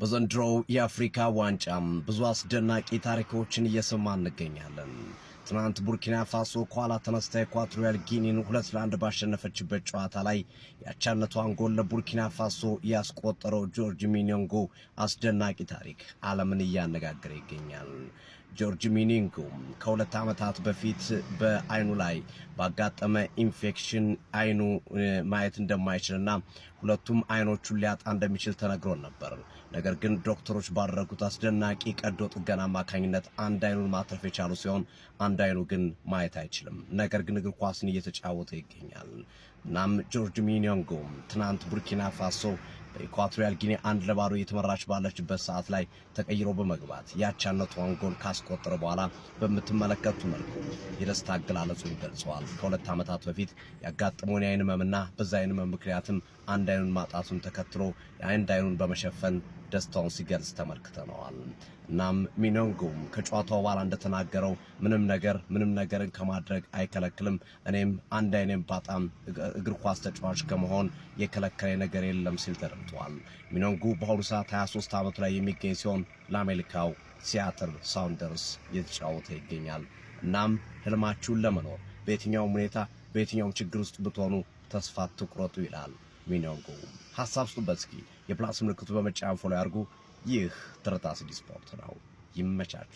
በዘንድሮው የአፍሪካ ዋንጫም ብዙ አስደናቂ ታሪኮችን እየሰማን እንገኛለን። ትናንት ቡርኪና ፋሶ ከኋላ ተነስታ ኢኳቶሪያል ጊኒን 2-1 ባሸነፈችበት ጨዋታ ላይ የአቻነቷን ጎል ለቡርኪና ፋሶ ያስቆጠረው ጆርጅ ሚኒንጎ አስደናቂ ታሪክ ዓለምን እያነጋገረ ይገኛል። ጆርጅ ሚኒንጎ ከ2 ዓመታት በፊት በአይኑ ላይ ባጋጠመ ኢንፌክሽን አይኑ ማየት እንደማይችልና ሁለቱም አይኖቹን ሊያጣ እንደሚችል ተነግሮት ነበር። ነገር ግን ዶክተሮች ባደረጉት አስደናቂ ቀዶ ጥገና አማካኝነት አንድ አይኑን ማትረፍ የቻሉ ሲሆን አንድ አይኑ ግን ማየት አይችልም። ነገር ግን እግር ኳስን እየተጫወተ ይገኛል። እናም ጆርጅ ሚኒንጎ ትናንት ቡርኪና ፋሶ በኢኳቶሪያል ጊኒ 1-0 እየተመራች ባለችበት ሰዓት ላይ ተቀይሮ በመግባት የአቻነቷን ጎል ካስቆጠረ በኋላ በምትመለከቱ መልኩ የደስታ አገላለጹን ገልጸዋል። ከ2 ዓመታት በፊት ያጋጠመውን የአይን ህመምና በዛ አይን ህመም ምክንያትም አንድ አይኑን ማጣቱን ተከትሎ የአንድ አይኑን በመሸፈን ደስታውን ሲገልጽ ተመልክተነዋል። እናም ሚኖንጎም ከጨዋታው በኋላ እንደተናገረው ምንም ነገር ምንም ነገርን ከማድረግ አይከለክልም። እኔም አንድ አይኔም ባጣም እግር ኳስ ተጫዋች ከመሆን የከለከለ ነገር የለም ሲል ተደምጧል። ሚኖንጉ በአሁኑ ሰዓት 23 ዓመቱ ላይ የሚገኝ ሲሆን ለአሜሪካው ሲያትል ሳውንደርስ እየተጫወተ ይገኛል። እናም ህልማችሁን ለመኖር በየትኛውም ሁኔታ በየትኛውም ችግር ውስጥ ብትሆኑ ተስፋ አትቁረጡ ይላል ሚኖንጎ። ሀሳብ ስጡበት እስኪ። የ plus ምልክቱ በመጫን follow ያድርጉ። ይህ ትርታ ሲዲ ስፖርት ነው። ይመቻችሁ።